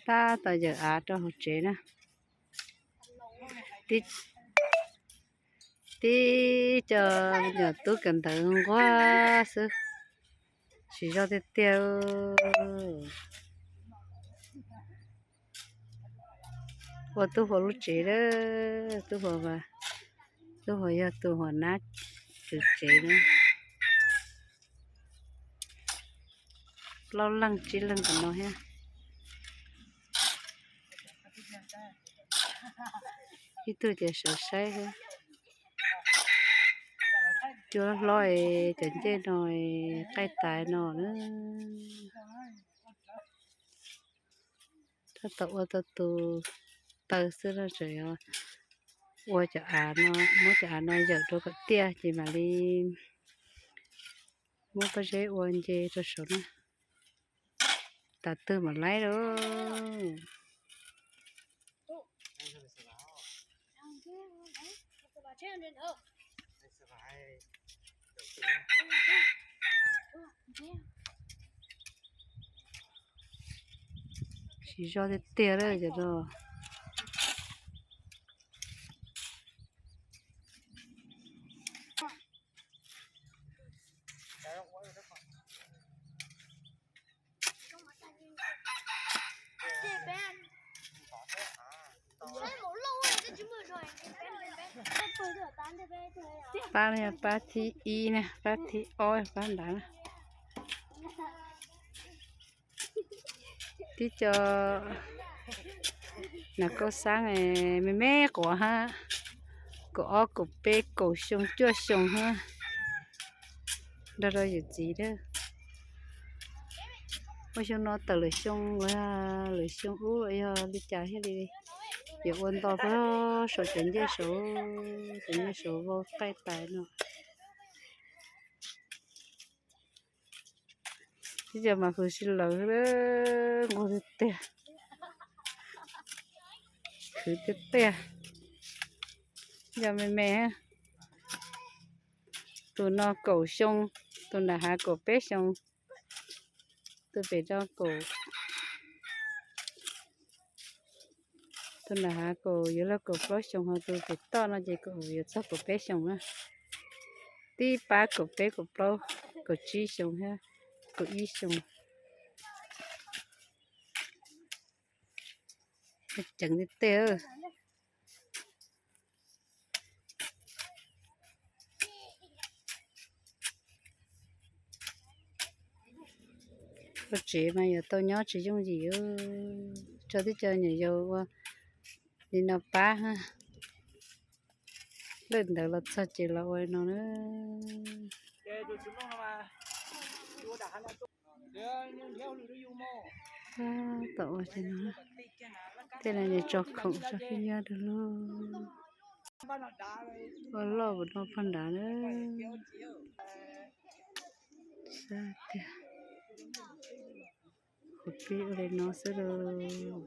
Tab tom yawm av rau hauv tsev na. Tib co nyuam tub kawm ntawv nquag xwb, siv zog tiag tiag. Ua Tub Huas lub tsev lawm, Tub Huas, Tub Huas yog tus huas nab tswv tsev na. Plaub leeg tsib leeg tom no thiab. Ib tug ces sawv saib thiab. Cua hlob es cov ncej no, qaij tais no na. Tab tom ua tau tus taw xwb no, tseem ua cov av no, muab cov av no yawm rau kom tiaj ces mam li muab pob zeb ua nce rau saum na. Tas twg mam laib lauj. Siv zog tiag tiag lawm cov no. Pab no yog pab thib ib na, pab thib ob pab nrad na. Tib co nas kauj xab me me quav hab, kaum ob kaum peb kaum xyoo cuaj xyoo hab, nrog rau yawm txiv lawm. Ua xyoo no tawm lwm xyoo, lwm xyoo ub los yog li cas thiaj li yuav ua nto pag saum cov ncej saud, cov ncej saud vau qaij tais no. Tib co mas huv si lawv nquag tiag tiag, khwv tiag tiag. Yog me me, tus no kaum xyoo, tus nram hav kaum peb xyoo, tus pem no kaum, tus nram hav kaum yuav luag kaum plaub xyoo, ho tus pem toj no ces kaum yuav txog kaum peb xyoo na. Tib pab kaum peb kaum plaub kaum tsib xyoo thiab kaum ib xyoo. Ceev tiag tiag. Ua tsev mas yuav tau nyob tsis yooj yim, tso tib co nyuam yaus ua li no pab. Lawm ntawd los txog ces los ua li no na. Tom ua li no, tej no nws tso khoom tso phij nyab rau lauj. Ua loj npaum no pog nrad na. Sab tiag, qhuav pib ua li no xwb lauj.